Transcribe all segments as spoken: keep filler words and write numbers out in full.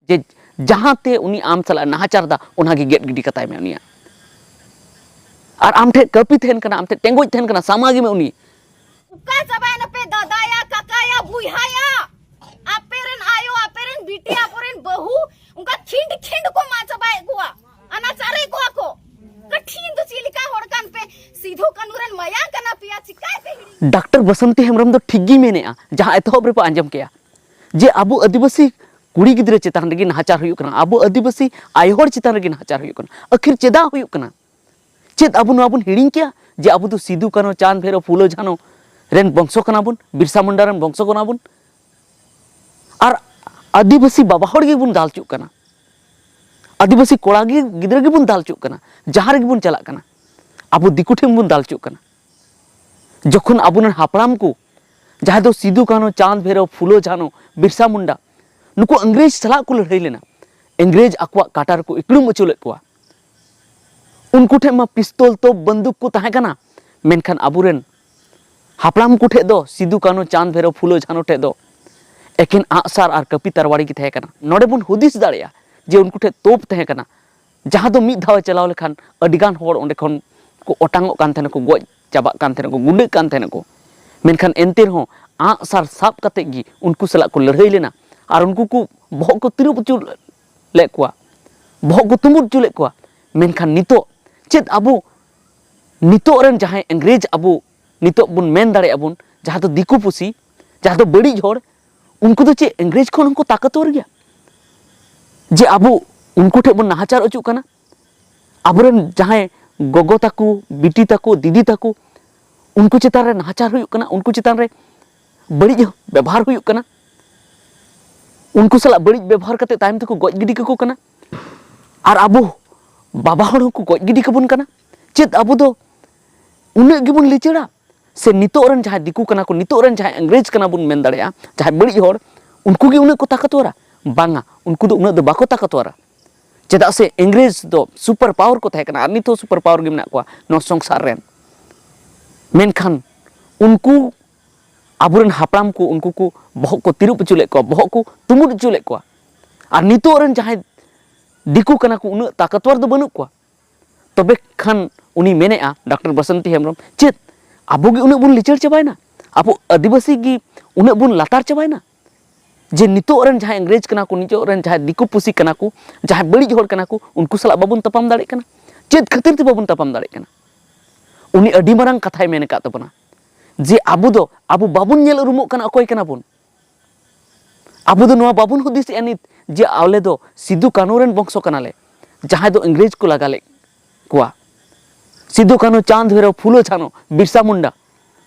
ᱡᱮ ᱡᱟᱦᱟᱸ ᱛᱮ ᱩᱱᱤ ᱟᱢ ᱥᱟᱞᱟᱜ ᱮ ᱱᱟᱦᱟᱪᱟᱨ ᱫᱟ, ᱚᱱᱟ ᱜᱮ ᱜᱮᱫ ᱜᱤᱰᱤ ᱠᱟᱛᱟᱭ ᱢᱮ ᱩᱱᱤᱭᱟᱜ᱾ ᱟᱨ ᱟᱢ ᱴᱷᱮᱱ ᱠᱟᱹᱯᱤ ᱛᱟᱦᱮᱱ ᱠᱟᱱᱟ, ᱟᱢ ᱴᱷᱮᱱ ᱴᱮᱸᱜᱚᱡ ᱛᱟᱦᱮᱱ ᱠᱟᱱᱟ, ᱥᱟᱢᱟ ᱜᱮ ᱢᱮ ᱩᱱᱤ᱾ ᱚᱠᱟ ᱪᱟᱵᱟᱭᱮᱱᱟ ᱯᱮ ᱫᱟᱫᱟᱭᱟ, ᱠᱟᱠᱟᱭᱟ, ᱵᱩᱭᱦᱟᱭᱟ? ᱟᱯᱮ ᱨᱮᱱ ᱟᱭᱳ, ᱟᱯᱮ ᱨᱮᱱ ᱵᱤᱴᱤ, ᱟᱯᱮ ᱨᱮᱱ ᱵᱟᱹᱦᱩ ᱚᱱᱠᱟ ᱠᱷᱤᱸᱰ ᱠᱷᱤᱸᱰ ᱠᱚ ᱢᱟᱜ ᱪᱟᱵᱟᱭᱮᱫ ᱠᱚᱣᱟ, ᱟᱱᱟᱪᱟᱨᱮᱫ ᱠᱚᱣᱟ ᱠᱚ᱾ ᱠᱟᱹᱴᱷᱤᱱ ᱫᱚ ᱪᱮᱫ ᱞᱮᱠᱟ ᱦᱚᱲ ᱠᱟᱱ ᱯᱮ? ᱥᱤᱫᱷᱩ ᱠᱟᱹᱱᱩ ᱨᱮᱱ ᱢᱟᱭᱟ ᱠᱟᱱᱟ ᱯᱮᱭᱟ, ᱪᱤᱠᱟᱭ ᱯᱮ ᱦᱤᱲᱤᱧ? ᱰᱟᱠᱛᱟᱨ ᱵᱟᱥᱚᱱᱛᱤ ᱦᱮᱢᱵᱨᱚᱢ ᱫᱚ ᱴᱷᱤᱠ ᱜᱮᱭ ᱢᱮᱱᱮᱫᱼᱟ, ᱡᱟᱦᱟᱸ ᱮᱛᱚᱦᱚᱵ ᱨᱮᱯᱮ ᱟᱸᱡᱚᱢ ᱠᱮᱜᱼᱟ, ᱡᱮ ᱟᱵᱚ ᱟᱹᱫᱤᱵᱟᱹᱥᱤ ᱠᱩᱲᱤ ᱜᱤᱫᱽᱨᱟᱹ ᱪᱮᱛᱟᱱ ᱨᱮᱜᱮ ᱱᱟᱦᱟᱪᱟᱨ ᱦᱩᱭᱩᱜ ᱠᱟᱱᱟ, ᱟᱵᱚ ᱟᱹᱫᱤᱵᱟᱹᱥᱤ ᱟᱭᱳ ᱦᱚᱲ ᱪᱮᱛᱟᱱ ᱨᱮᱜᱮ ᱱᱟᱦᱟᱪᱟᱨ ᱦᱩᱭᱩᱜ ᱠᱟᱱᱟ᱾ ᱟᱹᱠᱷᱤᱨ ᱪᱮᱫᱟᱜ ᱦᱩᱭᱩᱜ ᱠᱟᱱᱟ? ᱪᱮᱫ ᱟᱵᱚ ᱱᱚᱣᱟ ᱵᱚᱱ ᱦᱤᱲᱤᱧ ᱠᱮᱜᱼᱟ ᱡᱮ ᱟᱵᱚ ᱫᱚ ᱥᱤᱫᱩ, ᱠᱟᱹᱱᱦᱩ, ᱪᱟᱸᱫᱽ, ᱵᱷᱟᱭᱨᱳ, ᱯᱷᱩᱞᱳ, ᱡᱷᱟᱱᱳ ᱨᱮᱱ ᱵᱚᱝᱥᱚ ᱠᱟᱱᱟ ᱵᱚᱱ, ᱵᱤᱨᱥᱟ ᱢᱩᱱᱰᱟ ᱨᱮᱱ ᱵᱚᱝᱥᱚ ᱠᱟᱱᱟ ᱵᱚᱱ? ᱟᱨ ᱟᱹᱫᱤᱵᱟᱹᱥᱤ ᱵᱟᱵᱟ ᱦᱚᱲ ᱜᱮᱵᱚᱱ ᱫᱟᱞ ᱦᱚᱪᱚᱜ ᱠᱟᱱᱟ, ᱟᱹᱫᱤᱵᱟᱹᱥᱤ ᱠᱚᱲᱟ ᱜᱮ, ᱜᱤᱫᱽᱨᱟᱹ ᱜᱮᱵᱚᱱ ᱫᱟᱞ ᱦᱚᱪᱚᱜ ᱠᱟᱱᱟ, ᱡᱟᱦᱟᱸ ᱨᱮᱜᱮ ᱵᱚᱱ ᱪᱟᱞᱟᱜ ᱠᱟᱱᱟ, ᱟᱵᱚ ᱫᱤᱠᱩ ᱴᱷᱮᱱ ᱵᱚᱱ ᱫᱟᱞ ᱦᱚᱪᱚᱜ ᱠᱟᱱᱟ᱾ ᱡᱚᱠᱷᱚᱱ ᱟᱵᱚᱨᱮᱱ ᱦᱟᱯᱲᱟᱢ ᱠᱚ, ᱡᱟᱦᱟᱸᱭ ᱫᱚ ᱥᱤᱫᱩ, ᱠᱟᱹᱱᱦᱩ, ᱪᱟᱸᱫᱽ, ᱵᱷᱟᱭᱨᱳ, ᱯᱷᱩᱞᱳ, ᱡᱷᱟᱱᱳ, ᱵᱤᱨᱥᱟ ᱢᱩᱱᱰᱟ, ᱱᱩᱠᱩ ᱤᱝᱨᱮᱡᱽ ᱥᱟᱞᱟᱜ ᱠᱚ ᱞᱟᱹᱲᱦᱟᱹᱭ ᱞᱮᱱᱟ, ᱤᱝᱨᱮᱡᱽ ᱟᱠᱚᱣᱟᱜ ᱠᱟᱴᱟ ᱨᱮᱠᱚ ᱤᱠᱲᱩᱢ ᱦᱚᱪᱚ ᱞᱮᱫ ᱠᱚᱣᱟ᱾ ᱩᱱᱠᱩ ᱴᱷᱮᱱ ᱢᱟ ᱯᱤᱥᱛᱚᱞ, ᱛᱳᱯ, ᱵᱟᱱᱫᱩᱠ ᱠᱚ ᱛᱟᱦᱮᱸ ᱠᱟᱱᱟ, ᱢᱮᱱᱠᱷᱟᱱ ᱟᱵᱚᱨᱮᱱ ᱦᱟᱯᱲᱟᱢ ᱠᱚ ᱴᱷᱮᱱ ᱫᱚ, ᱥᱤᱫᱩ, ᱠᱟᱹᱱᱦᱩ, ᱪᱟᱸᱫᱽ, ᱵᱷᱟᱭᱨᱳ, ᱯᱷᱩᱞᱳ, ᱡᱷᱟᱱᱳ ᱴᱷᱮᱱ ᱫᱚ ᱮᱠᱮᱱ ᱟᱸᱜᱼᱥᱟᱨ ᱟᱨ ᱠᱟᱹᱯᱤ ᱛᱟᱨᱣᱟᱲᱤ ᱜᱮ ᱛᱟᱦᱮᱸ ᱠᱟᱱᱟ᱾ ᱱᱚᱰᱮ ᱵᱚᱱ ᱦᱩᱫᱤᱥ ᱫᱟᱲᱮᱭᱟᱜᱼᱟ ᱡᱮ ᱩᱱᱠᱩ ᱴᱷᱮᱱ ᱛᱳᱯ ᱛᱟᱦᱮᱸ ᱠᱟᱱᱟ, ᱡᱟᱦᱟᱸ ᱫᱚ ᱢᱤᱫ ᱫᱷᱟᱣ ᱮ ᱪᱟᱞᱟᱣ ᱞᱮᱠᱷᱟᱱ ᱟᱹᱰᱤᱜᱟᱱ ᱦᱚᱲ ᱚᱸᱰᱮ ᱠᱷᱚᱱ ᱠᱚ ᱚᱴᱟᱝᱚᱜ ᱠᱟᱱ ᱛᱟᱦᱮᱱᱟ, ᱠᱚ ᱜᱚᱡ ᱪᱟᱵᱟᱜ ᱠᱟᱱ ᱛᱟᱦᱮᱱᱟ, ᱠᱚ ᱜᱩᱸᱰᱟᱹᱜ ᱠᱟᱱ ᱛᱟᱦᱮᱱᱟ ᱠᱚ᱾ ᱢᱮᱱᱠᱷᱟᱱ ᱮᱱᱛᱮ ᱨᱮᱦᱚᱸ ᱟᱸᱜᱼᱥᱟᱨ ᱥᱟᱵ ᱠᱟᱛᱮᱫ ᱜᱮ ᱩᱱᱠᱩ ᱥᱟᱞᱟᱜ ᱠᱚ ᱞᱟᱹᱲᱦᱟᱹᱭ ᱞᱮᱱᱟ ᱟᱨ ᱩᱱᱠᱩ ᱠᱚ ᱵᱚᱦᱚᱜ ᱠᱚ ᱛᱤᱨᱩᱵ ᱦᱚᱪᱚ ᱞᱮᱫ ᱠᱚᱣᱟ, ᱵᱚᱦᱚᱜ ᱠᱚ ᱛᱩᱢᱵᱩᱫ ᱦᱚᱪᱚ ᱞᱮᱫ ᱠᱚᱣᱟ᱾ ᱢᱮᱱᱠᱷᱟᱱ ᱱᱤᱛᱚᱜ ᱪᱮᱫ ᱟᱵᱚ, ᱱᱤᱛᱚᱜ ᱨᱮᱱ ᱡᱟᱦᱟᱸᱭ ᱤᱝᱨᱮᱡᱽ, ᱟᱵᱚ ᱱᱤᱛᱚᱜ ᱵᱚᱱ ᱢᱮᱱ ᱫᱟᱲᱮᱭᱟᱜᱼᱟ ᱵᱚᱱ, ᱡᱟᱦᱟᱸ ᱫᱚ ᱫᱤᱠᱩ ᱯᱩᱥᱤ, ᱡᱟᱦᱟᱸ ᱫᱚ ᱵᱟᱹᱲᱤᱡ ᱦᱚᱲ, ᱩᱱᱠᱩ ᱫᱚ ᱪᱮᱫ ᱤᱝᱨᱮᱡᱽ ᱠᱷᱚᱱ ᱦᱚᱸᱠᱚ ᱛᱟᱠᱚᱛᱣᱟᱨ ᱜᱮᱭᱟ? ᱡᱮ ᱟᱵᱚ ᱩᱱᱠᱩ ᱴᱷᱮᱱ ᱵᱚᱱ ᱱᱟᱦᱟᱪᱟᱨ ᱦᱚᱪᱚᱜ ᱠᱟᱱᱟ, ᱟᱵᱚᱨᱮᱱ ᱡᱟᱦᱟᱸᱭ ᱜᱚᱜᱚ ᱛᱟᱠᱚ, ᱵᱤᱴᱤ ᱛᱟᱠᱚ, ᱫᱤᱫᱤ ᱛᱟᱠᱚ, ᱩᱱᱠᱩ ᱪᱮᱛᱟᱱ ᱨᱮ ᱱᱟᱦᱟᱪᱟᱨ ᱦᱩᱭᱩᱜ ᱠᱟᱱᱟ, ᱩᱱᱠᱩ ᱪᱮᱛᱟᱱ ᱨᱮ ᱵᱟᱹᱲᱤᱡ ᱵᱮᱵᱚᱦᱟᱨ ᱦᱩᱭᱩᱜ ᱠᱟᱱᱟ, ᱩᱱᱠᱩ ᱥᱟᱞᱟᱜ ᱵᱟᱹᱲᱤᱡ ᱵᱮᱵᱚᱦᱟᱨ ᱠᱟᱛᱮ ᱛᱟᱭᱚᱢ ᱛᱮᱠᱚ ᱜᱚᱡ ᱜᱤᱰᱤ ᱠᱟᱠᱚ ᱠᱟᱱᱟ᱾ ᱟᱨ ᱟᱵᱚ ᱵᱟᱵᱟ ᱦᱚᱲ ᱦᱚᱸᱠᱚ ᱜᱚᱡ ᱜᱤᱰᱤ ᱠᱟᱵᱚᱱ ᱠᱟᱱᱟ᱾ ᱪᱮᱫ ᱟᱵᱚ ᱫᱚ ᱩᱱᱟᱹᱜ ᱜᱮᱵᱚᱱ ᱞᱤᱪᱟᱹᱲᱟ? ᱥᱮ ᱱᱤᱛᱚᱜ ᱨᱮᱱ ᱡᱟᱦᱟᱸᱭ ᱫᱤᱠᱩ ᱠᱟᱱᱟ ᱠᱚ, ᱱᱤᱛᱚᱜ ᱨᱮᱱ ᱡᱟᱦᱟᱸᱭ ᱤᱝᱨᱮᱡᱽ ᱠᱟᱱᱟ ᱵᱚᱱ ᱢᱮᱱ ᱫᱟᱲᱮᱭᱟᱜᱼᱟ, ᱡᱟᱦᱟᱸᱭ ᱵᱟᱹᱲᱤᱡ ᱦᱚᱲ, ᱩᱱᱠᱩ ᱜᱮ ᱩᱱᱟᱹᱜ ᱠᱚ ᱛᱟᱠᱚᱛᱣᱟᱨᱟ? ᱵᱟᱝᱟ, ᱩᱱᱠᱩ ᱫᱚ ᱩᱱᱟᱹᱜ ᱫᱚ ᱵᱟᱠᱚ ᱛᱟᱠᱚᱛᱣᱟᱨᱟ᱾ ᱪᱮᱫᱟᱜ ᱥᱮ ᱤᱝᱨᱮᱡᱽ ᱫᱚ ᱥᱩᱯᱟᱨ ᱯᱟᱣᱟᱨ ᱠᱚ ᱛᱟᱦᱮᱸ ᱠᱟᱱᱟ, ᱟᱨ ᱱᱤᱛ ᱦᱚᱸ ᱥᱩᱯᱟᱨ ᱯᱟᱣᱟᱨ ᱜᱮ ᱢᱮᱱᱟᱜ ᱠᱚᱣᱟ ᱱᱚᱣᱟ ᱥᱚᱝᱥᱟᱨ ᱨᱮᱱ᱾ ᱢᱮᱱᱠᱷᱟᱱ ᱩᱱᱠᱩ, ᱟᱵᱚᱨᱮᱱ ᱦᱟᱯᱲᱟᱢ ᱠᱚ, ᱩᱱᱠᱩ ᱠᱚ ᱵᱚᱦᱚᱜ ᱠᱚ ᱛᱤᱨᱩᱵ ᱦᱚᱪᱚ ᱞᱮᱫ ᱠᱚᱣᱟ, ᱵᱚᱦᱚᱜ ᱠᱚ ᱛᱩᱢᱩᱫ ᱦᱚᱪᱚ ᱞᱮᱫ ᱠᱚᱣᱟ᱾ ᱟᱨ ᱱᱤᱛᱚᱜ ᱨᱮᱱ ᱡᱟᱦᱟᱸᱭ ᱫᱤᱠᱩ ᱠᱟᱱᱟ ᱠᱚ, ᱩᱱᱟᱹᱜ ᱛᱟᱠᱚᱛᱣᱟᱨ ᱫᱚ ᱵᱟᱹᱱᱩᱜ ᱠᱚᱣᱟ᱾ ᱛᱚᱵᱮ ᱠᱷᱟᱱ ᱩᱱᱤ ᱢᱮᱱᱮᱫᱼᱟ, ᱰᱟᱠᱛᱟᱨ ᱵᱟᱥᱚᱱᱛᱤ ᱦᱮᱢᱵᱨᱚᱢ, ᱪᱮᱫ ᱟᱵᱚ ᱜᱮ ᱩᱱᱟᱹᱜ ᱵᱚᱱ ᱞᱤᱪᱟᱹᱲ ᱪᱟᱵᱟᱭᱮᱱᱟ? ᱟᱵᱚ ᱟᱹᱫᱤᱵᱟᱹᱥᱤ ᱜᱮ ᱩᱱᱟᱹᱜ ᱵᱚᱱ ᱞᱟᱛᱟᱨ ᱪᱟᱵᱟᱭᱮᱱᱟ? ᱡᱮ ᱱᱤᱛᱚᱜ ᱨᱮᱱ ᱡᱟᱦᱟᱸᱭ ᱤᱝᱨᱮᱡᱽ ᱠᱟᱱᱟ ᱠᱚ, ᱱᱤᱛᱚᱜ ᱨᱮᱱ ᱡᱟᱦᱟᱸᱭ ᱫᱤᱠᱩ ᱯᱩᱥᱤ ᱠᱟᱱᱟ ᱠᱚ, ᱡᱟᱦᱟᱸᱭ ᱵᱟᱹᱲᱤᱡ ᱦᱚᱲ ᱠᱟᱱᱟ ᱠᱚ, ᱩᱱᱠᱩ ᱥᱟᱞᱟᱜ ᱵᱟᱵᱚᱱ ᱛᱟᱯᱟᱢ ᱫᱟᱲᱮᱭᱟᱜ ᱠᱟᱱᱟ᱾ ᱪᱮᱫ ᱠᱷᱟᱹᱛᱤᱨ ᱛᱮ ᱵᱟᱵᱚᱱ ᱛᱟᱯᱟᱢ ᱫᱟᱲᱮᱭᱟᱜ ᱠᱟᱱᱟ? ᱩᱱᱤ ᱟᱹᱰᱤ ᱢᱟᱨᱟᱝ ᱠᱟᱛᱷᱟᱭ ᱢᱮᱱ ᱟᱠᱟᱫ ᱛᱟᱵᱚᱱᱟ, ᱡᱮ ᱟᱵᱚ ᱫᱚ, ᱟᱵᱚ ᱵᱟᱵᱚᱱ ᱧᱮᱞ ᱩᱨᱩᱢᱚᱜ ᱠᱟᱱᱟ ᱚᱠᱚᱭ ᱠᱟᱱᱟ ᱵᱚᱱ᱾ ᱟᱵᱚ ᱫᱚ ᱱᱚᱣᱟ ᱵᱟᱵᱚᱱ ᱦᱩᱫᱤᱥᱮᱜᱼᱟ ᱱᱤᱛ, ᱡᱮ ᱟᱞᱮ ᱫᱚ ᱥᱤᱫᱩ ᱠᱟᱹᱱᱦᱩ ᱨᱮᱱ ᱵᱚᱝᱥᱚ ᱠᱟᱱᱟᱞᱮ, ᱡᱟᱦᱟᱸᱭ ᱫᱚ ᱤᱝᱨᱮᱡᱽ ᱠᱚ ᱞᱟᱜᱟ ᱞᱮᱫ ᱠᱚᱣᱟ᱾ ᱥᱤᱫᱩ ᱠᱟᱹᱱᱦᱩ, ᱪᱟᱸᱫᱽ ᱵᱷᱟᱭᱨᱳ, ᱯᱷᱩᱞᱳ ᱡᱷᱟᱱᱳ, ᱵᱤᱨᱥᱟ ᱢᱩᱱᱰᱟ,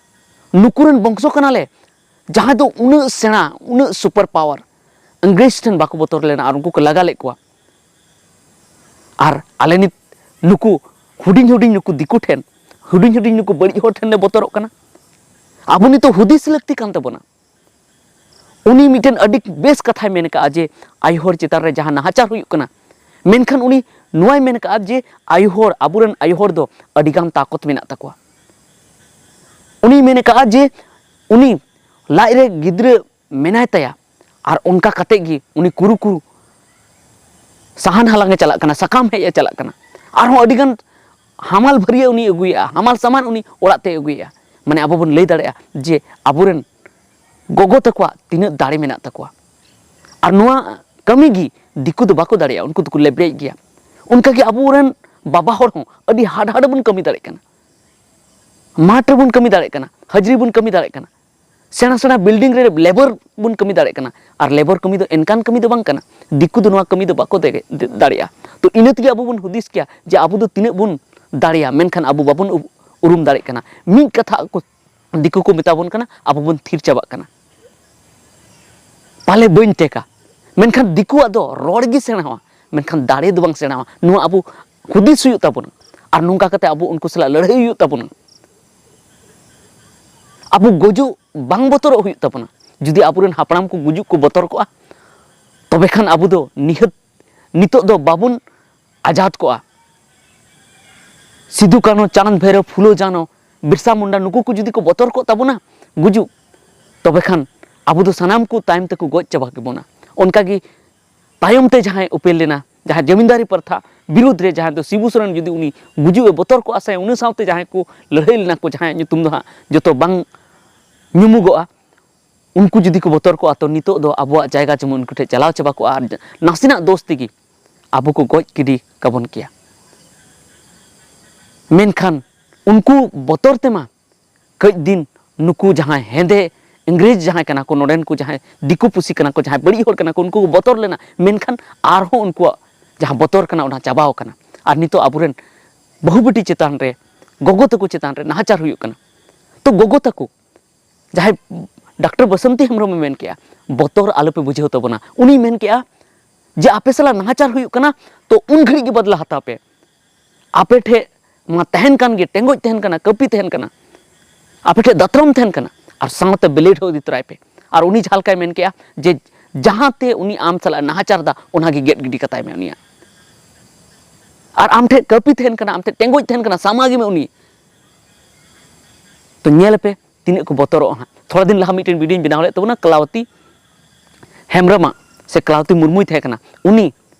ᱱᱩᱠᱩ ᱨᱮᱱ ᱵᱚᱝᱥᱚ ᱠᱟᱱᱟᱞᱮ, ᱡᱟᱦᱟᱸᱭ ᱫᱚ ᱩᱱᱟᱹᱜ ᱥᱮᱬᱟ, ᱩᱱᱟᱹᱜ ᱥᱩᱯᱟᱨ ᱯᱟᱣᱟᱨ, ᱤᱝᱨᱮᱡᱽ ᱴᱷᱮᱱ ᱵᱟᱠᱚ ᱵᱚᱛᱚᱨ ᱞᱮᱱᱟ ᱟᱨ ᱩᱱᱠᱩ ᱠᱚ ᱞᱟᱜᱟ ᱞᱮᱫ ᱠᱚᱣᱟ᱾ ᱟᱨ ᱟᱞᱮ ᱱᱤᱛ ᱱᱩᱠᱩ ᱦᱩᱰᱤᱧ ᱦᱩᱰᱤᱧ ᱱᱩᱠᱩ ᱫᱤᱠᱩ ᱴᱷᱮᱱ, ᱦᱩᱰᱤᱧ ᱦᱩᱰᱤᱧ ᱱᱩᱠᱩ ᱵᱟᱹᱲᱤᱡ ᱦᱚᱲ ᱴᱷᱮᱱ ᱞᱮ ᱵᱚᱛᱚᱨᱚᱜ ᱠᱟᱱᱟ? ᱟᱵᱚ ᱱᱤᱛᱚᱜ ᱦᱩᱫᱤᱥ ᱞᱟᱹᱠᱛᱤ ᱠᱟᱱ ᱛᱟᱵᱚᱱᱟ᱾ ᱩᱱᱤ ᱢᱤᱫᱴᱮᱱ ᱟᱹᱰᱤ ᱵᱮᱥ ᱠᱟᱛᱷᱟᱭ ᱢᱮᱱ ᱠᱟᱜᱼᱟ ᱡᱮ ᱟᱭᱳ ᱦᱚᱲ ᱪᱮᱛᱟᱱ ᱨᱮ ᱡᱟᱦᱟᱸ ᱱᱟᱦᱟᱪᱟᱨ ᱦᱩᱭᱩᱜ ᱠᱟᱱᱟ, ᱢᱮᱱᱠᱷᱟᱱ ᱩᱱᱤ ᱱᱚᱣᱟᱭ ᱢᱮᱱ ᱠᱟᱜᱼᱟ ᱡᱮ ᱟᱭᱳ ᱦᱚᱲ, ᱟᱵᱚᱨᱮᱱ ᱟᱭᱳ ᱦᱚᱲ ᱫᱚ ᱟᱹᱰᱤᱜᱟᱱ ᱛᱟᱠᱚᱛ ᱢᱮᱱᱟᱜ ᱛᱟᱠᱚᱣᱟ᱾ ᱩᱱᱤ ᱢᱮᱱ ᱠᱟᱜᱼᱟ ᱡᱮ ᱩᱱᱤ ᱞᱟᱡ ᱨᱮ ᱜᱤᱫᱽᱨᱟᱹ ᱢᱮᱱᱟᱭ ᱛᱟᱭᱟ ᱟᱨ ᱚᱱᱠᱟ ᱠᱟᱛᱮ ᱜᱮ ᱩᱱᱤ ᱠᱩᱨᱩ ᱠᱩᱨᱩ ᱥᱟᱦᱟᱱ ᱦᱟᱞᱟᱝ ᱮ ᱪᱟᱞᱟᱜ ᱠᱟᱱᱟ, ᱥᱟᱠᱟᱢ ᱦᱮᱡ ᱮ ᱪᱟᱞᱟᱜ ᱠᱟᱱᱟ, ᱟᱨᱦᱚᱸ ᱟᱹᱰᱤᱜᱟᱱ ᱦᱟᱢᱟᱞ ᱵᱷᱟᱹᱨᱭᱟᱹ ᱩᱱᱤ ᱟᱹᱜᱩᱭᱮᱫᱼᱟ, ᱦᱟᱢᱟᱞ ᱥᱟᱢᱟᱱ ᱩᱱᱤ ᱚᱲᱟᱜ ᱛᱮᱭ ᱟᱹᱜᱩᱭᱮᱫᱼᱟ᱾ ᱢᱟᱱᱮ ᱟᱵᱚ ᱵᱚᱱ ᱞᱟᱹᱭ ᱫᱟᱲᱮᱭᱟᱜᱼᱟ ᱡᱮ ᱟᱵᱚᱨᱮᱱ ᱜᱚᱜᱚ ᱛᱟᱠᱚᱣᱟᱜ ᱛᱤᱱᱟᱹᱜ ᱫᱟᱲᱮ ᱢᱮᱱᱟᱜ ᱛᱟᱠᱚᱣᱟ᱾ ᱟᱨ ᱱᱚᱣᱟ ᱠᱟᱹᱢᱤ ᱜᱮ ᱫᱤᱠᱩ ᱫᱚ ᱵᱟᱠᱚ ᱫᱟᱲᱮᱭᱟᱜᱼᱟ, ᱩᱱᱠᱩ ᱫᱚᱠᱚ ᱞᱮᱵᱲᱮᱡ ᱜᱮᱭᱟ᱾ ᱚᱱᱠᱟᱜᱮ ᱟᱵᱚᱨᱮᱱ ᱵᱟᱵᱟ ᱦᱚᱲ ᱦᱚᱸ ᱟᱹᱰᱤ ᱦᱟᱰ ᱦᱟᱰ ᱵᱚᱱ ᱠᱟᱹᱢᱤ ᱫᱟᱲᱮᱭᱟᱜ ᱠᱟᱱᱟ, ᱢᱟᱴᱷ ᱨᱮᱵᱚᱱ ᱠᱟᱹᱢᱤ ᱫᱟᱲᱮᱭᱟᱜ ᱠᱟᱱᱟ, ᱦᱟᱡᱽᱨᱤ ᱵᱚᱱ ᱠᱟᱹᱢᱤ ᱫᱟᱲᱮᱭᱟᱜ ᱠᱟᱱᱟ, ᱥᱮᱬᱟ ᱥᱮᱬᱟ ᱵᱤᱞᱰᱤᱝ ᱨᱮ ᱞᱮᱵᱚᱨ ᱵᱚᱱ ᱠᱟᱹᱢᱤ ᱫᱟᱲᱮᱭᱟᱜ ᱠᱟᱱᱟ᱾ ᱟᱨ ᱞᱮᱵᱚᱨ ᱠᱟᱹᱢᱤ ᱫᱚ ᱮᱱᱠᱟᱱ ᱠᱟᱹᱢᱤ ᱫᱚ ᱵᱟᱝ ᱠᱟᱱᱟ, ᱫᱤᱠᱩ ᱫᱚ ᱱᱚᱣᱟ ᱠᱟᱹᱢᱤ ᱫᱚ ᱵᱟᱠᱚ ᱫᱮ-, ᱫᱮ-, ᱫᱟᱲᱮᱭᱟᱜᱼᱟ᱾ ᱛᱚ ᱤᱱᱟᱹ ᱛᱮᱜᱮ ᱟᱵᱚ ᱵᱚᱱ ᱦᱩᱫᱤᱥ ᱠᱮᱭᱟ ᱡᱮ ᱟᱵᱚ ᱫᱚ ᱛᱤᱱᱟᱹᱜ ᱵᱚᱱ ᱫᱟᱲᱮᱭᱟ, ᱢᱮᱱᱠᱷᱟᱱ ᱟᱵᱚ ᱵᱟᱵᱚᱱ ᱩ-, ᱩᱨᱩᱢ ᱫᱟᱲᱮᱭᱟᱜ ᱠᱟᱱᱟ᱾ ᱢᱤᱫ ᱠᱟᱛᱷᱟ ᱠᱚ ᱫᱤᱠᱩ ᱠᱚ ᱢᱮᱛᱟ ᱵᱚᱱ ᱠᱟᱱᱟ, ᱟᱵᱚ ᱵᱚᱱ ᱛᱷᱤᱨ ᱪᱟᱵᱟᱜ ᱠᱟᱱᱟ, ᱯᱟᱞᱮ ᱵᱟᱹᱧ ᱴᱮᱠᱟ᱾ ᱢᱮᱱᱠᱷᱟᱱ ᱫᱤᱠᱩᱣᱟᱜ ᱫᱚ ᱨᱚᱲ ᱜᱮ ᱥᱮᱬᱟᱣᱟ, ᱢᱮᱱᱠᱷᱟᱱ ᱫᱟᱲᱮ ᱫᱚ ᱵᱟᱝ ᱥᱮᱬᱟᱣᱟ᱾ ᱱᱚᱣᱟ ᱟᱵᱚ ᱦᱩᱫᱤᱥ ᱦᱩᱭᱩᱜ ᱛᱟᱵᱚᱱᱟ᱾ ᱟᱨ ᱱᱚᱝᱠᱟ ᱠᱟᱛᱮ ᱟᱵᱚ ᱩᱱᱠᱩ ᱥᱟᱞᱟᱜ ᱞᱟᱹᱲᱦᱟᱹᱭ ᱦᱩᱭᱩᱜ ᱛᱟᱵᱚᱱᱟ᱾ ᱟᱵᱚ ᱜᱩᱡᱩᱜ ᱵᱟᱝ ᱵᱚᱛᱚᱨᱚᱜ ᱦᱩᱭᱩᱜ ᱛᱟᱵᱚᱱᱟ᱾ ᱡᱩᱫᱤ ᱟᱵᱚᱨᱮᱱ ᱦᱟᱯᱲᱟᱢ ᱠᱚ ᱜᱩᱡᱩᱜ ᱠᱚ ᱵᱚᱛᱚᱨ ᱠᱚᱜᱼᱟ, ᱛᱚᱵᱮ ᱠᱷᱟᱱ ᱟᱵᱚ ᱫᱚ ᱱᱤᱦᱟᱹᱛ ᱱᱤᱛᱚᱜ ᱫᱚ ᱵᱟᱵᱚᱱ ᱟᱡᱟᱫ ᱠᱚᱜᱼᱟ᱾ ᱥᱤᱫᱩ ᱠᱟᱹᱱᱦᱩ, ᱪᱟᱸᱫᱽ ᱵᱷᱟᱭᱨᱳ, ᱯᱷᱩᱞᱳ ᱡᱷᱟᱱᱳ, ᱵᱤᱨᱥᱟ ᱢᱩᱱᱰᱟ, ᱱᱩᱠᱩ ᱠᱚ ᱡᱩᱫᱤ ᱠᱚ ᱵᱚᱛᱚᱨ ᱠᱚᱜ ᱛᱟᱵᱚᱱᱟ ᱜᱩᱡᱩᱜ, ᱛᱚᱵᱮ ᱠᱷᱟᱱ ᱟᱵᱚ ᱫᱚ ᱥᱟᱱᱟᱢ ᱠᱚ ᱛᱟᱭᱚᱢ ᱛᱮᱠᱚ ᱜᱚᱡ ᱪᱟᱵᱟ ᱠᱮᱵᱚᱱᱟ᱾ ᱚᱱᱠᱟᱜᱮ ᱛᱟᱭᱚᱢ ᱛᱮ ᱡᱟᱦᱟᱸᱭ ᱩᱯᱮᱞ ᱞᱮᱱᱟ, ᱡᱟᱦᱟᱸ ᱡᱚᱢᱤᱱᱫᱟᱨᱤ ᱯᱨᱚᱛᱷᱟ ᱵᱤᱨᱩᱫᱽ ᱨᱮ ᱡᱟᱦᱟᱸᱭ ᱫᱚ ᱥᱤᱵᱩ ᱥᱚᱨᱮᱱ ᱡᱩᱫᱤ ᱩᱱᱤ ᱜᱩᱡᱩᱜ ᱮ ᱵᱚᱛᱚᱨ ᱠᱚᱜᱼᱟ ᱥᱮ, ᱩᱱᱤ ᱥᱟᱶᱛᱮ ᱡᱟᱦᱟᱸᱭ ᱠᱚ ᱞᱟᱹᱲᱦᱟᱹᱭ ᱞᱮᱱᱟ ᱠᱚ, ᱡᱟᱦᱟᱸᱭᱟᱜ ᱧᱩᱛᱩᱢ ᱫᱚ ᱦᱟᱸᱜ ᱡᱚᱛᱚ ᱵᱟᱝ ᱧᱩᱢᱩᱜᱚᱜᱼᱟ, ᱩᱱᱠᱩ ᱡᱩᱫᱤ ᱠᱚ ᱵᱚᱛᱚᱨ ᱠᱚᱜᱼᱟ, ᱛᱚ ᱱᱤᱛᱚᱜ ᱫᱚ ᱟᱵᱚᱣᱟᱜ ᱡᱟᱭᱜᱟ ᱡᱮᱢᱚᱱ ᱩᱱᱠᱩ ᱴᱷᱮᱱ ᱪᱟᱞᱟᱣ ᱪᱟᱵᱟ ᱠᱚᱜᱼᱟ ᱟᱨ ᱱᱟᱥᱮᱱᱟᱜ ᱫᱳᱥ ᱛᱮᱜᱮ ᱟᱵᱚ ᱠᱚ ᱜᱚᱡ ᱜᱤᱰᱤ ᱠᱟᱵᱚᱱ ᱠᱮᱭᱟ᱾ ᱢᱮᱱᱠᱷᱟᱱ ᱩᱱᱠᱩ ᱵᱚᱛᱚᱨ ᱛᱮᱢᱟ ᱠᱟᱹᱡ ᱫᱤᱱ ᱱᱩᱠᱩ ᱡᱟᱦᱟᱸᱭ ᱦᱮᱸᱫᱮ ᱤᱝᱨᱮᱡᱽ ᱡᱟᱦᱟᱸᱭ ᱠᱟᱱᱟ ᱠᱚ, ᱱᱚᱰᱮᱱ ᱠᱚ ᱡᱟᱦᱟᱸᱭ ᱫᱤᱠᱩ ᱯᱩᱥᱤ ᱠᱟᱱᱟ ᱠᱚ, ᱡᱟᱦᱟᱸᱭ ᱵᱟᱹᱲᱤᱡ ᱦᱚᱲ ᱠᱟᱱᱟ ᱠᱚ, ᱩᱱᱠᱩ ᱠᱚ ᱵᱚᱛᱚᱨ ᱞᱮᱱᱟ, ᱢᱮᱱᱠᱷᱟᱱ ᱟᱨᱦᱚᱸ ᱩᱱᱠᱩᱣᱟᱜ ᱡᱟᱦᱟᱸ ᱵᱚᱛᱚᱨ ᱠᱟᱱᱟ ᱚᱱᱟ ᱪᱟᱵᱟᱣ ᱠᱟᱱᱟ᱾ ᱟᱨ ᱱᱤᱛᱚᱜ ᱟᱵᱚᱨᱮᱱ ᱵᱟᱹᱦᱩ ᱵᱤᱴᱤ ᱪᱮᱛᱟᱱ ᱨᱮ, ᱜᱚᱜᱚ ᱛᱟᱠᱚ ᱪᱮᱛᱟᱱ ᱨᱮ ᱱᱟᱦᱟᱪᱟᱨ ᱦᱩᱭᱩᱜ ᱠᱟᱱᱟ᱾ ᱛᱚ ᱜᱚᱜᱚ ᱛᱟᱠᱚ ᱡᱟᱦᱟᱸᱭ ᱰᱟᱠᱛᱟᱨ ᱵᱟᱥᱚᱱᱛᱤ ᱦᱮᱢᱵᱨᱚᱢᱮ ᱢᱮᱱ ᱠᱮᱜᱼᱟ, ᱵᱚᱛᱚᱨ ᱟᱞᱚᱯᱮ ᱵᱩᱡᱷᱟᱹᱣ ᱛᱟᱵᱚᱱᱟ᱾ ᱩᱱᱤᱭ ᱢᱮᱱ ᱠᱮᱜᱼᱟ ᱡᱮ ᱟᱯᱮ ᱥᱟᱞᱟᱜ ᱱᱟᱦᱟᱪᱟᱨ ᱦᱩᱭᱩᱜ ᱠᱟᱱᱟ, ᱛᱚ ᱩᱱ ᱜᱷᱟᱹᱲᱤᱡ ᱜᱮ ᱵᱟᱫᱞᱟ ᱦᱟᱛᱟᱣ ᱯᱮ᱾ ᱟᱯᱮ ᱴᱷᱮᱡ ᱢᱟ ᱛᱟᱦᱮᱱ ᱠᱟᱱ ᱜᱮ, ᱴᱮᱸᱜᱚᱡ ᱛᱟᱦᱮᱱ ᱠᱟᱱᱟ, ᱠᱟᱹᱯᱤ ᱛᱟᱦᱮᱱ ᱠᱟᱱᱟ, ᱟᱯᱮ ᱴᱷᱮᱡ ᱫᱟᱛᱨᱚᱢ ᱛᱟᱦᱮᱱ ᱠᱟᱱᱟ, ᱟᱨ ᱥᱟᱶᱛᱮ ᱵᱞᱮᱰ ᱦᱚᱸ ᱤᱫᱤ ᱛᱚᱨᱟᱭ ᱯᱮ᱾ ᱟᱨ ᱩᱱᱤ ᱡᱟᱦᱟᱸ ᱞᱮᱠᱟᱭ ᱢᱮᱱ ᱠᱮᱜᱼᱟ ᱡᱮ ᱡᱟᱦᱟᱸᱛᱮ ᱩᱱᱤ ᱟᱢ ᱥᱟᱞᱟᱜ ᱱᱟᱦᱟᱪᱟᱨ ᱫᱟ, ᱚᱱᱟᱜᱮ ᱜᱮᱫ ᱜᱤᱰᱤ ᱠᱟᱛᱟᱭ ᱢᱮ ᱩᱱᱤᱭᱟᱜ᱾ ᱟᱨ ᱟᱢ ᱴᱷᱮᱡ ᱠᱟᱹᱯᱤ ᱛᱟᱦᱮᱱ ᱠᱟᱱᱟ, ᱟᱢ ᱴᱷᱮᱡ ᱴᱮᱸᱜᱚᱡ ᱛᱟᱦᱮᱱ ᱠᱟᱱᱟ, ᱥᱟᱢᱟ ᱜᱮ ᱢᱮ ᱩᱱᱤ᱾ ᱛᱚ ᱧᱮᱞ ᱯᱮ, ᱛᱤᱱᱟᱹᱜ ᱠᱚ ᱵᱚᱛᱚᱨᱚᱜᱼᱟ ᱦᱟᱸᱜ᱾ ᱛᱷᱚᱲᱟ ᱫᱤᱱ ᱞᱟᱦᱟ ᱢᱤᱫᱴᱮᱱ ᱵᱷᱤᱰᱤᱭᱳᱧ ᱵᱮᱱᱟᱣ ᱞᱮᱫ ᱛᱟᱵᱚᱱᱟ, ᱠᱞᱟᱣᱛᱤ ᱦᱮᱢᱵᱨᱚᱢᱟᱜ ᱥᱮ ᱠᱞᱟᱣᱛᱤ ᱢᱩᱨᱢᱩᱭ ᱛᱟᱦᱮᱸ ᱠᱟᱱᱟ, ᱩᱱᱤ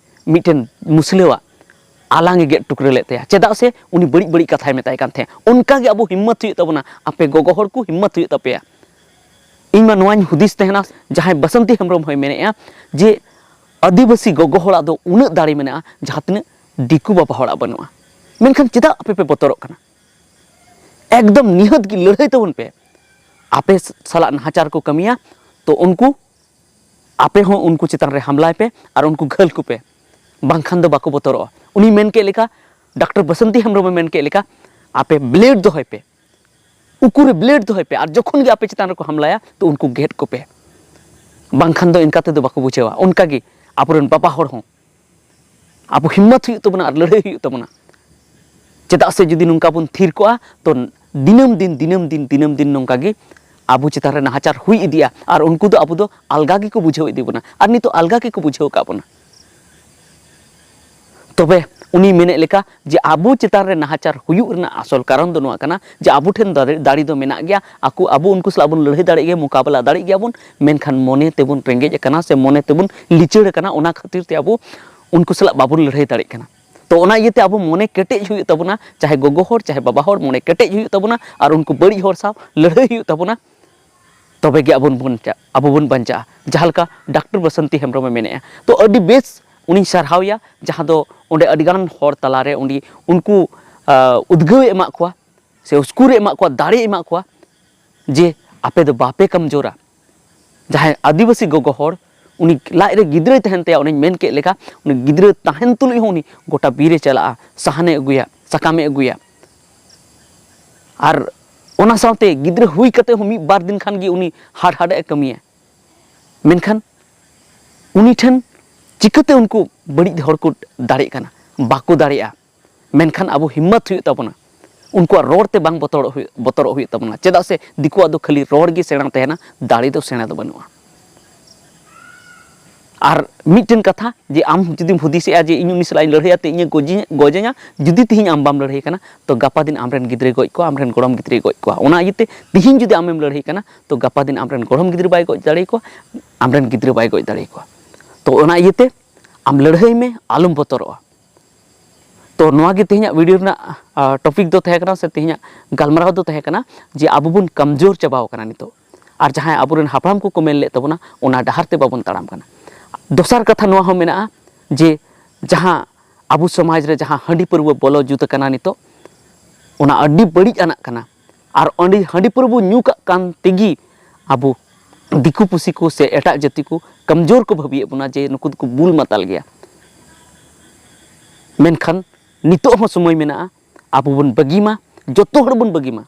ᱢᱤᱫᱴᱮᱱ ᱢᱩᱥᱞᱟᱹᱣᱟᱜ ᱟᱞᱟᱝ ᱮ ᱜᱮᱫ ᱴᱩᱠᱨᱟᱹ ᱞᱮᱫ ᱛᱟᱭᱟ᱾ ᱪᱮᱫᱟᱜ ᱥᱮ ᱩᱱᱤ ᱵᱟᱹᱲᱤᱡ ᱵᱟᱹᱲᱤᱡ ᱠᱟᱛᱷᱟᱭ ᱢᱮᱛᱟᱭ ᱠᱟᱱ ᱛᱟᱦᱮᱸᱫ᱾ ᱚᱱᱠᱟ ᱜᱮ ᱟᱵᱚ ᱦᱤᱢᱢᱚᱛ ᱦᱩᱭᱩᱜ ᱛᱟᱵᱚᱱᱟ, ᱟᱯᱮ ᱜᱚᱜᱚ ᱦᱚᱲ ᱠᱚ ᱦᱤᱢᱢᱚᱛ ᱦᱩᱭᱩᱜ ᱛᱟᱯᱮᱭᱟ᱾ ᱤᱧ ᱢᱟ ᱱᱚᱣᱟᱧ ᱦᱩᱫᱤᱥ ᱛᱟᱦᱮᱱᱟ, ᱡᱟᱦᱟᱸᱭ ᱵᱟᱥᱚᱱᱛᱤ ᱦᱮᱢᱵᱨᱚᱢ ᱦᱚᱸᱭ ᱢᱮᱱᱮᱫᱼᱟ ᱡᱮ ᱟᱹᱫᱤᱵᱟᱹᱥᱤ ᱜᱚᱜᱚ ᱦᱚᱲᱟᱜ ᱫᱚ ᱩᱱᱟᱹᱜ ᱫᱟᱲᱮ ᱢᱮᱱᱟᱜᱼᱟ ᱡᱟᱦᱟᱸ ᱛᱤᱱᱟᱹᱜ ᱫᱤᱠᱩ ᱵᱟᱵᱟ ᱦᱚᱲᱟᱜ ᱵᱟᱹᱱᱩᱜᱼᱟ᱾ ᱢᱮᱱᱠᱷᱟᱱ ᱪᱮᱫᱟᱜ ᱟᱯᱮ ᱯᱮ ᱵᱚᱛᱚᱨᱚᱜ ᱠᱟᱱᱟ? ᱮᱠᱫᱚᱢ ᱱᱤᱦᱟᱹᱛ ᱜᱮ ᱞᱟᱹᱲᱦᱟᱹᱭ ᱛᱟᱵᱚᱱ ᱯᱮ᱾ ᱟᱯᱮ ᱥᱟᱞᱟᱜ ᱱᱟᱦᱟᱪᱟᱨ ᱠᱚ ᱠᱟᱹᱢᱤᱭᱟ, ᱛᱚ ᱩᱱᱠᱩ, ᱟᱯᱮ ᱦᱚᱸ ᱩᱱᱠᱩ ᱪᱮᱛᱟᱱ ᱨᱮ ᱦᱟᱢᱞᱟᱭ ᱯᱮ ᱟᱨ ᱩᱱᱠᱩ ᱜᱷᱟᱹᱞ ᱠᱚᱯᱮ, ᱵᱟᱝᱠᱷᱟᱱ ᱫᱚ ᱵᱟᱠᱚ ᱵᱚᱛᱚᱨᱚᱜᱼᱟ᱾ ᱩᱱᱤ ᱢᱮᱱ ᱠᱮᱫ ᱞᱮᱠᱟ, ᱰᱟᱠᱛᱟᱨ ᱵᱟᱥᱚᱱᱛᱤ ᱦᱮᱢᱵᱨᱚᱢᱮ ᱢᱮᱱ ᱠᱮᱫ ᱞᱮᱠᱟ, ᱟᱯᱮ ᱵᱞᱮᱰ ᱫᱚᱦᱚᱭ ᱯᱮ, ᱩᱠᱩ ᱨᱮ ᱵᱞᱮᱰ ᱫᱚᱦᱚᱭ ᱯᱮ, ᱟᱨ ᱡᱚᱠᱷᱚᱱ ᱜᱮ ᱟᱯᱮ ᱪᱮᱛᱟᱱ ᱨᱮᱠᱚ ᱦᱟᱢᱞᱟᱭᱟ, ᱛᱚ ᱩᱱᱠᱩ ᱜᱮᱫ ᱠᱚᱯᱮ, ᱵᱟᱝᱠᱷᱟᱱ ᱫᱚ ᱤᱱᱠᱟ ᱛᱮᱫᱚ ᱵᱟᱠᱚ ᱵᱩᱡᱷᱟᱹᱣᱟ᱾ ᱚᱱᱠᱟ ᱜᱮ ᱟᱵᱚᱨᱮᱱ ᱵᱟᱵᱟ ᱦᱚᱲ ᱦᱚᱸ ᱟᱵᱚ ᱦᱤᱢᱢᱚᱛ ᱦᱩᱭᱩᱜ ᱛᱟᱵᱚᱱᱟ ᱟᱨ ᱞᱟᱹᱲᱦᱟᱹᱭ ᱦᱩᱭᱩᱜ ᱛᱟᱵᱚᱱᱟ᱾ ᱪᱮᱫᱟᱜ ᱥᱮ ᱡᱩᱫᱤ ᱱᱚᱝᱠᱟ ᱵᱚᱱ ᱛᱷᱤᱨ ᱠᱚᱜᱼᱟ, ᱛᱚ ᱫᱤᱱᱟᱹᱢ ᱫᱤᱱ, ᱫᱤᱱᱟᱹᱢ ᱫᱤᱱ, ᱫᱤᱱᱟᱹᱢ ᱫᱤᱱ ᱱᱚᱝᱠᱟ ᱜᱮ ᱟᱵᱚ ᱪᱮᱛᱟᱱ ᱨᱮ ᱱᱟᱦᱟᱪᱟᱨ ᱦᱩᱭ ᱤᱫᱤᱜᱼᱟ ᱟᱨ ᱩᱱᱠᱩ ᱫᱚ ᱟᱵᱚ ᱫᱚ ᱟᱞᱜᱟ ᱜᱮᱠᱚ ᱵᱩᱡᱷᱟᱹᱣ ᱤᱫᱤ ᱵᱚᱱᱟ᱾ ᱟᱨ ᱱᱤᱛᱚᱜ ᱟᱞᱜᱟ ᱜᱮᱠᱚ ᱵᱩᱡᱷᱟᱹᱣ ᱟᱠᱟᱫ ᱵᱚᱱᱟ᱾ ᱛᱚᱵᱮ ᱩᱱᱤ ᱢᱮᱱᱮᱫ ᱞᱮᱠᱟ ᱡᱮ ᱟᱵᱚ ᱪᱮᱛᱟᱱ ᱨᱮ ᱱᱟᱦᱟᱪᱟᱨ ᱦᱩᱭᱩᱜ ᱨᱮᱱᱟᱜ ᱟᱥᱚᱞ ᱠᱟᱨᱚᱱ ᱫᱚ ᱱᱚᱣᱟ ᱠᱟᱱᱟ ᱡᱮ ᱟᱵᱚ ᱴᱷᱮᱱ ᱫᱟᱲᱮ, ᱫᱟᱲᱮ ᱫᱚ ᱢᱮᱱᱟᱜ ᱜᱮᱭᱟ, ᱟᱠᱚ, ᱟᱵᱚ ᱩᱱᱠᱩ ᱥᱟᱞᱟᱜ ᱵᱚᱱ ᱞᱟᱹᱲᱦᱟᱹᱭ ᱫᱟᱲᱮᱭᱟᱜ ᱜᱮᱭᱟ, ᱢᱚᱠᱟᱵᱮᱞᱟ ᱫᱟᱲᱮᱭᱟᱜ ᱜᱮᱭᱟ ᱵᱚᱱ, ᱢᱮᱱᱠᱷᱟᱱ ᱢᱚᱱᱮ ᱛᱮᱵᱚᱱ ᱨᱮᱸᱜᱮᱡ ᱟᱠᱟᱱᱟ ᱥᱮ ᱢᱚᱱᱮ ᱛᱮᱵᱚᱱ ᱞᱤᱪᱟᱹᱲ ᱟᱠᱟᱱᱟ, ᱚᱱᱟ ᱠᱷᱟᱹᱛᱤᱨ ᱛᱮ ᱟᱵᱚ ᱩᱱᱠᱩ ᱥᱟᱞᱟᱜ ᱵᱟᱵᱚᱱ ᱞᱟᱹᱲᱦᱟᱹᱭ ᱫᱟᱲᱮᱭᱟᱜ ᱠᱟᱱᱟ᱾ ᱛᱚ ᱚᱱᱟ ᱤᱭᱟᱹᱛᱮ ᱟᱵᱚ ᱢᱚᱱᱮ ᱠᱮᱴᱮᱡ ᱦᱩᱭᱩᱜ ᱛᱟᱵᱚᱱᱟ, ᱪᱟᱦᱮ ᱜᱚᱜᱚ ᱦᱚᱲ ᱪᱟᱦᱮ ᱵᱟᱵᱟ ᱦᱚᱲ, ᱢᱚᱱᱮ ᱠᱮᱴᱮᱡ ᱦᱩᱭᱩᱜ ᱛᱟᱵᱚᱱᱟ᱾ ᱟᱨ ᱩᱱᱠᱩ ᱵᱟᱹᱲᱤᱡ ᱦᱚᱲ ᱥᱟᱶ ᱞᱟᱹᱲᱦᱟᱹᱭ ᱦᱩᱭᱩᱜ ᱛᱟᱵᱚᱱᱟ, ᱛᱚᱵᱮ ᱜᱮ ᱟᱵᱚ ᱵᱚᱱ ᱪᱟ-, ᱟᱵᱚ ᱵᱚᱱ ᱵᱟᱧᱪᱟᱜᱼᱟ᱾ ᱡᱟᱦᱟᱸ ᱞᱮᱠᱟ ᱰᱟᱠᱛᱟᱨ ᱵᱟᱥᱚᱱᱛᱤ ᱦᱮᱢᱵᱨᱚᱢᱮ ᱢᱮᱱᱮᱫᱼᱟ, ᱛᱚ ᱟᱹᱰᱤ ᱵᱮᱥ ᱩᱱᱤᱧ ᱥᱟᱨᱦᱟᱣᱮᱭᱟ, ᱡᱟᱦᱟᱸ ᱫᱚ ᱚᱸᱰᱮ ᱟᱹᱰᱤᱜᱟᱱ ᱦᱚᱲ ᱛᱟᱞᱟᱨᱮ ᱩᱱᱤ, ᱩᱱᱠᱩ, ᱟᱸ, ᱩᱫᱽᱜᱟᱹᱣ ᱮ ᱮᱢᱟᱜ ᱠᱚᱣᱟ ᱥᱮ ᱩᱥᱠᱩᱨ ᱮ ᱮᱢᱟᱜ ᱠᱚᱣᱟ, ᱫᱟᱲᱮ ᱮ ᱮᱢᱟᱜ ᱠᱚᱣᱟ ᱡᱮ ᱟᱯᱮ ᱫᱚ ᱵᱟᱯᱮ ᱠᱟᱢᱡᱳᱨᱟ᱾ ᱡᱟᱦᱟᱸᱭ ᱟᱹᱫᱤᱵᱟᱹᱥᱤ ᱜᱚᱜᱚ ᱦᱚᱲ, ᱩᱱᱤ ᱞᱟᱡ ᱨᱮ ᱜᱤᱫᱽᱨᱟᱹᱭ ᱛᱟᱦᱮᱱ ᱛᱟᱭᱟ, ᱚᱱᱮᱧ ᱢᱮᱱ ᱠᱮᱫ ᱞᱮᱠᱟ, ᱩᱱᱤ ᱜᱤᱫᱽᱨᱟᱹ ᱛᱟᱦᱮᱱ ᱛᱩᱞᱩᱡ ᱦᱚᱸ ᱩᱱᱤ ᱜᱚᱴᱟ ᱵᱤᱨ ᱮ ᱪᱟᱞᱟᱜᱼᱟ, ᱥᱟᱦᱟᱱᱮ ᱟᱹᱜᱩᱭᱟ, ᱥᱟᱠᱟᱢᱮ ᱟᱹᱜᱩᱭᱟ᱾ ᱟᱨ ᱚᱱᱟ ᱥᱟᱶᱛᱮ ᱜᱤᱫᱽᱨᱟᱹ ᱦᱩᱭ ᱠᱟᱛᱮ ᱦᱚᱸ ᱢᱤᱫ ᱵᱟᱨ ᱫᱤᱱ ᱠᱷᱟᱱ ᱜᱮ ᱩᱱᱤ ᱦᱟᱰᱦᱟᱰ ᱮ ᱠᱟᱹᱢᱤᱭᱟ᱾ ᱢᱮᱱᱠᱷᱟᱱ ᱩᱱᱤ ᱴᱷᱮᱱ ᱪᱤᱠᱟᱹᱛᱮ ᱩᱱᱠᱩ ᱵᱟᱹᱲᱤᱡ ᱦᱚᱲ ᱠᱚ ᱫᱟᱲᱮᱜ ᱠᱟᱱᱟ? ᱵᱟᱠᱚ ᱫᱟᱲᱮᱜᱼᱟ᱾ ᱢᱮᱱᱠᱷᱟᱱ ᱟᱵᱚ ᱦᱤᱢᱢᱚᱛ ᱦᱩᱭᱩᱜ ᱛᱟᱵᱚᱱᱟ, ᱩᱱᱠᱩᱣᱟᱜ ᱨᱚᱲ ᱛᱮ ᱵᱟᱝ ᱵᱚᱛᱚᱨᱚᱜ ᱦᱩᱭᱩᱜ, ᱵᱚᱛᱚᱨᱚᱜ ᱦᱩᱭᱩᱜ ᱛᱟᱵᱚᱱᱟ᱾ ᱪᱮᱫᱟᱜ ᱥᱮ ᱫᱤᱠᱩᱣᱟᱜ ᱫᱚ ᱠᱷᱟᱹᱞᱤ ᱨᱚᱲ ᱜᱮ ᱥᱮᱬᱟ ᱛᱟᱦᱮᱱᱟ, ᱫᱟᱲᱮ ᱫᱚ ᱥᱮᱬᱟ ᱫᱚ ᱵᱟᱹᱱᱩᱜᱼᱟ᱾ ᱟᱨ ᱢᱤᱫᱴᱮᱱ ᱠᱟᱛᱷᱟ, ᱡᱮ ᱟᱢ ᱡᱩᱫᱤᱢ ᱦᱩᱫᱤᱥᱮᱜᱼᱟ ᱡᱮ ᱤᱧ ᱩᱱᱤ ᱥᱟᱞᱟᱜ ᱤᱧ ᱞᱟᱹᱲᱦᱟᱹᱭᱟ, ᱛᱮ ᱤᱧᱮ ᱜᱚᱡᱤᱧᱟ, ᱜᱚᱡᱟᱹᱧᱟ, ᱡᱩᱫᱤ ᱛᱤᱦᱤᱧ ᱟᱢ ᱵᱟᱢ ᱞᱟᱹᱲᱦᱟᱹᱭ ᱠᱟᱱᱟ, ᱛᱚ ᱜᱟᱯᱟ ᱫᱤᱱ ᱟᱢᱨᱮᱱ ᱜᱤᱫᱽᱨᱟᱹᱭ ᱜᱚᱡ ᱠᱚᱣᱟ, ᱟᱢᱨᱮᱱ ᱜᱚᱲᱚᱢ ᱜᱤᱫᱽᱨᱟᱹᱭ ᱜᱚᱡ ᱠᱚᱣᱟ᱾ ᱚᱱᱟ ᱤᱭᱟᱹᱛᱮ ᱛᱤᱦᱤᱧ ᱡᱩᱫᱤ ᱟᱢᱮᱢ ᱞᱟᱹᱲᱦᱟᱹᱭ ᱠᱟᱱᱟ, ᱛᱚ ᱜᱟᱯᱟ ᱫᱤᱱ ᱟᱢᱨᱮᱱ ᱜᱚᱲᱚᱢ ᱜᱤᱫᱽᱨᱟᱹ ᱵᱟᱭ ᱜᱚᱡ ᱫᱟᱲᱮᱭᱟᱠᱚᱣᱟ, ᱟᱢᱨᱮᱱ ᱜᱤᱫᱽᱨᱟᱹ ᱵᱟᱭ ᱜᱚᱡ ᱫᱟᱲᱮᱭᱟᱠᱚᱣᱟ᱾ ᱛᱚ ᱚᱱᱟ ᱤᱭᱟᱹᱛᱮ ᱟᱢ ᱞᱟᱹᱲᱦᱟᱹᱭ ᱢᱮ, ᱟᱞᱚᱢ ᱵᱚᱛᱚᱨᱚᱜᱼᱟ᱾ ᱛᱚ ᱱᱚᱣᱟ ᱜᱮ ᱛᱮᱦᱮᱧᱟᱜ video ᱨᱮᱱᱟᱜ, ᱟ, topic ᱫᱚ ᱛᱟᱦᱮᱸ ᱠᱟᱱᱟ, ᱥᱮ ᱛᱮᱦᱮᱧᱟᱜ ᱜᱟᱞᱢᱟᱨᱟᱣ ᱫᱚ ᱛᱟᱦᱮᱸ ᱠᱟᱱᱟ ᱡᱮ ᱟᱵᱚ ᱵᱚᱱ ᱠᱟᱢᱡᱳᱨ ᱪᱟᱵᱟᱣ ᱠᱟᱱᱟ ᱱᱤᱛᱚᱜ᱾ ᱟᱨ ᱡᱟᱦᱟᱸᱭ ᱟᱵᱚᱨᱮᱱ ᱦᱟᱯᱲᱟᱢ ᱠᱚᱠᱚ ᱢᱮᱱ ᱞᱮᱫ ᱛᱟᱵᱚᱱᱟ, ᱚᱱᱟ ᱰᱟᱦᱟᱨ ᱛᱮ ᱵᱟᱵᱚᱱ ᱛᱟᱲᱟᱢ ᱠᱟᱱᱟ᱾ ᱫᱚᱥᱟᱨ ᱠᱟᱛᱷᱟ ᱱᱚᱣᱟ ᱦᱚᱸ ᱢᱮᱱᱟᱜᱼᱟ ᱡᱮ ᱡᱟᱦᱟᱸ ᱟᱵᱚ ᱥᱚᱢᱟᱡᱽ ᱨᱮ ᱡᱟᱦᱟᱸ ᱦᱟᱺᱰᱤ ᱯᱟᱹᱨᱣᱟᱹ ᱵᱚᱞᱚ ᱡᱩᱛ ᱟᱠᱟᱱᱟ ᱱᱤᱛᱚᱜ, ᱚᱱᱟ ᱟᱹᱰᱤ ᱵᱟᱹᱲᱤᱡ ᱟᱱᱟᱜ ᱠᱟᱱᱟ᱾ ᱟᱨ ᱚᱸᱰᱮ ᱦᱟᱺᱰᱤ ᱯᱟᱹᱨᱣᱟᱹ ᱵᱚ ᱧᱩ ᱠᱟᱜ ᱠᱟᱱ ᱛᱮᱜᱮ ᱟᱵᱚ ᱫᱤᱠᱩ ᱯᱩᱥᱤ ᱠᱚ ᱥᱮ ᱮᱴᱟᱜ ᱡᱟᱹᱛᱤ ᱠᱚ ᱠᱟᱢᱡᱳᱨ ᱠᱚ ᱵᱷᱟᱹᱵᱤᱭᱮᱫ ᱵᱚᱱᱟ ᱡᱮ ᱱᱩᱠᱩ ᱫᱚᱠᱚ ᱵᱩᱞ ᱢᱟᱛᱟᱞ ᱜᱮᱭᱟ᱾ ᱢᱮᱱᱠᱷᱟᱱ ᱱᱤᱛᱚᱜ ᱦᱚᱸ ᱥᱚᱢᱚᱭ ᱢᱮᱱᱟᱜᱼᱟ, ᱟᱵᱚ ᱵᱚᱱ ᱵᱟᱹᱜᱤ ᱢᱟ, ᱡᱚᱛᱚ ᱦᱚᱲ ᱵᱚᱱ ᱵᱟᱹᱜᱤ ᱢᱟ᱾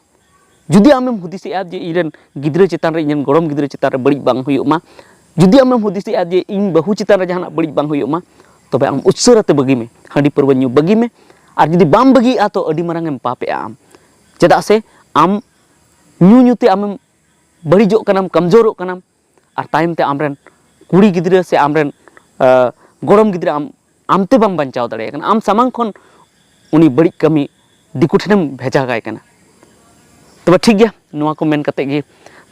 ᱡᱩᱫᱤ ᱟᱢᱮᱢ ᱦᱩᱫᱤᱥᱮᱜᱼᱟ ᱡᱮ ᱤᱧᱨᱮᱱ ᱜᱤᱫᱽᱨᱟᱹ ᱪᱮᱛᱟᱱ ᱨᱮ, ᱤᱧᱨᱮᱱ ᱜᱚᱲᱚᱢ ᱜᱤᱫᱽᱨᱟᱹ ᱪᱮᱛᱟᱱ ᱨᱮ ᱵᱟᱹᱲᱤᱡ ᱵᱟᱝ ᱦᱩᱭᱩᱜ ᱢᱟ, ᱡᱩᱫᱤ ᱟᱢᱮᱢ ᱦᱩᱫᱤᱥᱮᱜᱼᱟ ᱡᱮ ᱤᱧ ᱵᱟᱹᱦᱩ ᱪᱮᱛᱟᱱ ᱨᱮ ᱡᱟᱦᱟᱱᱟᱜ ᱵᱟᱹᱲᱤᱡ ᱵᱟᱝ ᱦᱩᱭᱩᱜ ᱢᱟ, ᱛᱚᱵᱮ ᱟᱢ ᱩᱥᱟᱹᱨᱟ ᱛᱮ ᱵᱟᱹᱜᱤ ᱢᱮ, ᱦᱟᱺᱰᱤ ᱯᱟᱹᱨᱣᱟᱹ ᱧᱩ ᱵᱟᱹᱜᱤ ᱢᱮ᱾ ᱟᱨ ᱡᱩᱫᱤ ᱵᱟᱢ ᱵᱟᱹᱜᱤᱭᱟᱜᱼᱟ, ᱛᱚ ᱟᱹᱰᱤ ᱢᱟᱨᱟᱝ ᱮᱢ ᱯᱟᱯᱮᱜᱼᱟ ᱟᱢ᱾ ᱪᱮᱫᱟᱜ ᱥᱮ ᱟᱢ ᱧᱩ ᱧᱩ ᱛᱮ ᱟᱢᱮᱢ ᱵᱟᱹᱲᱤᱡᱚᱜ ᱠᱟᱱᱟᱢ, ᱠᱟᱢᱡᱳᱨᱚᱜ ᱠᱟᱱᱟᱢ, ᱟᱨ ᱛᱟᱭᱚᱢ ᱛᱮ ᱟᱢᱨᱮᱱ ᱠᱩᱲᱤ ᱜᱤᱫᱽᱨᱟᱹ ᱥᱮ ᱟᱢᱨᱮᱱ, ᱟ, ᱜᱚᱲᱚᱢ ᱜᱤᱫᱽᱨᱟᱹ ᱟᱢ ᱟᱢᱛᱮ ᱵᱟᱢ ᱵᱟᱧᱪᱟᱣ ᱫᱟᱲᱮᱭᱟᱭ ᱠᱟᱱᱟ, ᱟᱢ ᱥᱟᱢᱟᱝ ᱠᱷᱚᱱ ᱩᱱᱤ ᱵᱟᱹᱲᱤᱡ ᱠᱟᱹᱢᱤ ᱫᱤᱠᱩ ᱴᱷᱮᱱᱮᱢ ᱵᱷᱮᱡᱟ ᱠᱟᱭ ᱠᱟᱱᱟ᱾ ᱛᱚᱵᱮ ᱴᱷᱤᱠ ᱜᱮᱭᱟ, ᱱᱚᱣᱟ ᱠᱚ ᱢᱮᱱ ᱠᱟᱛᱮ ᱜᱮ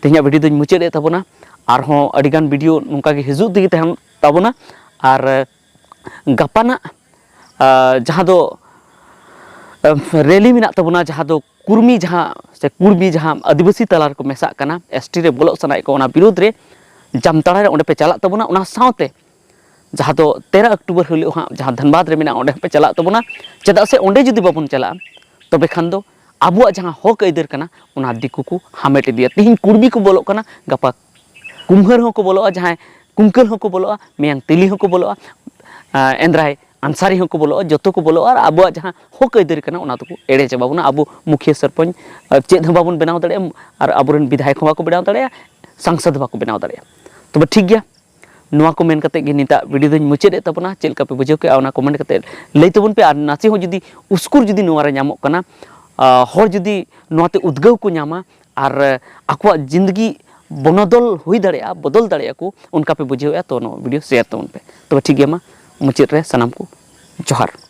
ᱛᱮᱦᱮᱧᱟᱜ ᱵᱷᱤᱰᱤᱭᱳ ᱫᱚᱧ ᱢᱩᱪᱟᱹᱫ ᱮᱫ ᱛᱟᱵᱚᱱᱟ᱾ ᱟᱨᱦᱚᱸ ᱟᱹᱰᱤᱜᱟᱱ ᱵᱷᱤᱰᱤᱭᱳ ᱱᱚᱝᱠᱟ ᱜᱮ ᱦᱤᱡᱩᱜ ᱛᱮᱜᱮ ᱛᱟᱦᱮᱱ ᱛᱟᱵᱚᱱᱟ᱾ ᱟᱨ ᱜᱟᱯᱟᱱᱟᱜ ᱡᱟᱦᱟᱸ ᱫᱚ ᱨᱮᱞᱤ ᱢᱮᱱᱟᱜ ᱛᱟᱵᱚᱱᱟ, ᱡᱟᱦᱟᱸ ᱫᱚ ᱠᱩᱨᱢᱤ ᱡᱟᱦᱟᱸ ᱥᱮ ᱠᱩᱲᱢᱤ ᱡᱟᱦᱟᱸ ᱟᱹᱫᱤᱵᱟᱹᱥᱤ ᱛᱟᱞᱟ ᱨᱮᱠᱚ ᱢᱮᱥᱟᱜ ᱠᱟᱱᱟ, ᱮᱥ ᱴᱤ ᱨᱮ ᱵᱚᱞᱚᱜ ᱥᱟᱱᱟᱭᱮᱫ ᱠᱚ, ᱚᱱᱟ ᱵᱤᱨᱩᱫᱽ ᱨᱮ ᱡᱟᱢᱛᱟᱲᱟ ᱨᱮ ᱚᱸᱰᱮ ᱯᱮ ᱪᱟᱞᱟᱜ ᱛᱟᱵᱚᱱᱟ᱾ ᱚᱱᱟ ᱥᱟᱶᱛᱮ ᱡᱟᱦᱟᱸ ᱫᱚ ᱛᱮᱨᱚ ᱚᱠᱴᱳᱵᱚᱨ ᱦᱤᱞᱳᱜ ᱦᱟᱸᱜ ᱡᱟᱦᱟᱸ ᱫᱷᱟᱱᱵᱟᱫᱽ ᱨᱮ ᱢᱮᱱᱟᱜᱼᱟ, ᱚᱸᱰᱮ ᱦᱚᱸᱯᱮ ᱪᱟᱞᱟᱜ ᱛᱟᱵᱚᱱᱟ᱾ ᱪᱮᱫᱟᱜ ᱥᱮ ᱚᱸᱰᱮ ᱡᱩᱫᱤ ᱵᱟᱵᱚᱱ ᱪᱟᱞᱟᱜᱼᱟ, ᱛᱚᱵᱮ ᱠᱷᱟᱱ ᱫᱚ ᱟᱵᱚᱣᱟᱜ ᱡᱟᱦᱟᱸ ᱦᱚᱠ ᱟᱹᱭᱫᱟᱹᱨ ᱠᱟᱱᱟ, ᱚᱱᱟ ᱫᱤᱠᱩ ᱠᱚ ᱦᱟᱢᱮᱴ ᱤᱫᱤᱭᱟ᱾ ᱛᱤᱦᱤᱧ ᱠᱩᱲᱢᱤ ᱠᱚ ᱵᱚᱞᱚᱜ ᱠᱟᱱᱟ, ᱜᱟᱯᱟ ᱠᱩᱢᱦᱟᱹᱨ ᱦᱚᱸᱠᱚ ᱵᱚᱞᱚᱜᱼᱟ, ᱡᱟᱦᱟᱸᱭ ᱠᱩᱝᱠᱟᱹᱞ ᱦᱚᱸᱠᱚ ᱵᱚᱞᱚᱜᱼᱟ, ᱢᱮᱭᱟᱝ ᱛᱤᱞᱤ ᱦᱚᱸᱠᱚ ᱵᱚᱞᱚᱜᱼᱟ, ᱮᱸᱫᱽᱨᱟᱭ ᱟᱱᱥᱟᱨᱤ ᱦᱚᱸᱠᱚ ᱵᱚᱞᱚᱜᱼᱟ, ᱡᱚᱛᱚ ᱠᱚ ᱵᱚᱞᱚᱜᱼᱟ᱾ ᱟᱨ ᱟᱵᱚᱣᱟᱜ ᱡᱟᱦᱟᱸ ᱦᱚᱠ ᱟᱹᱭᱫᱟᱹᱨ ᱠᱟᱱᱟ, ᱚᱱᱟ ᱫᱚᱠᱚ ᱮᱲᱮ ᱪᱟᱵᱟ ᱵᱚᱱᱟ᱾ ᱟᱵᱚ ᱢᱩᱠᱷᱤᱭᱟᱹ ᱥᱚᱨᱯᱚᱧᱪ ᱪᱮᱫ ᱦᱚᱸ ᱵᱟᱵᱚᱱ ᱵᱮᱱᱟᱣ ᱫᱟᱲᱮᱭᱟᱜᱼᱟ, ᱟᱨ ᱟᱵᱚᱨᱮᱱ ᱵᱤᱫᱷᱟᱭᱚᱠ ᱦᱚᱸ ᱵᱟᱠᱚ ᱵᱮᱱᱟᱣ ᱫᱟᱲᱮᱭᱟᱜᱼᱟ, ᱥᱟᱝᱥᱚᱫ ᱦᱚᱸ ᱵᱟᱠᱚ ᱵᱮᱱᱟᱣ ᱫᱟᱲᱮᱭᱟᱜᱼᱟ᱾ ᱛᱚᱵᱮ ᱴᱷᱤᱠ ᱜᱮᱭᱟ, ᱱᱚᱣᱟ ᱠᱚ ᱢᱮᱱ ᱠᱟᱛᱮ ᱜᱮ ᱱᱤᱛᱟᱜ ᱵᱷᱤᱰᱤᱭᱳ ᱫᱚᱧ ᱢᱩᱪᱟᱹᱫ ᱮᱫ ᱛᱟᱵᱚᱱᱟ᱾ ᱪᱮᱫ ᱞᱮᱠᱟ ᱯᱮ ᱵᱩᱡᱷᱟᱹᱣ ᱠᱮᱜᱼᱟ, ᱚᱱᱟ ᱠᱚᱢᱮᱱᱴ ᱠᱟᱛᱮ ᱞᱟᱹᱭ ᱛᱟᱵᱚᱱ ᱯᱮ᱾ ᱟᱨ ᱱᱟᱥᱮ ᱦᱚᱸ ᱡᱩᱫᱤ ᱩᱥᱠᱩᱨ ᱡᱩᱫᱤ ᱱᱚᱣᱟ ᱨᱮ ᱧᱟᱢᱚᱜ ᱠᱟᱱᱟ, ᱟᱨ ᱦᱚᱲ ᱡᱩᱫᱤ ᱱᱚᱣᱟᱛᱮ ᱩᱫᱽᱜᱟᱹᱣ ᱠᱚ ᱧᱟᱢᱟ ᱟᱨ ᱟᱠᱚᱣᱟᱜ ᱡᱤᱱᱫᱜᱤ ᱵᱚᱱᱚᱫᱚᱞ ᱦᱩᱭ ᱫᱟᱲᱮᱭᱟᱜᱼᱟ, ᱵᱚᱫᱚᱞ ᱫᱟᱲᱮᱭᱟᱜᱼᱟ ᱠᱚ, ᱚᱱᱠᱟ ᱯᱮ ᱵᱩᱡᱷᱟᱹᱣᱮᱫᱼᱟ, ᱛᱚ ᱱᱚᱣᱟ ᱵᱷᱤᱰᱤᱭᱳ ᱥᱮᱭᱟᱨ ᱛᱟᱵᱚᱱ ᱯᱮ᱾ ᱛᱚᱵᱮ ᱴᱷᱤᱠ ᱜᱮᱭᱟ, ᱢᱟ ᱢᱩᱪᱟᱹᱫ ᱨᱮ ᱥᱟᱱᱟᱢ ᱠᱚ ᱡᱚᱦᱟᱨ᱾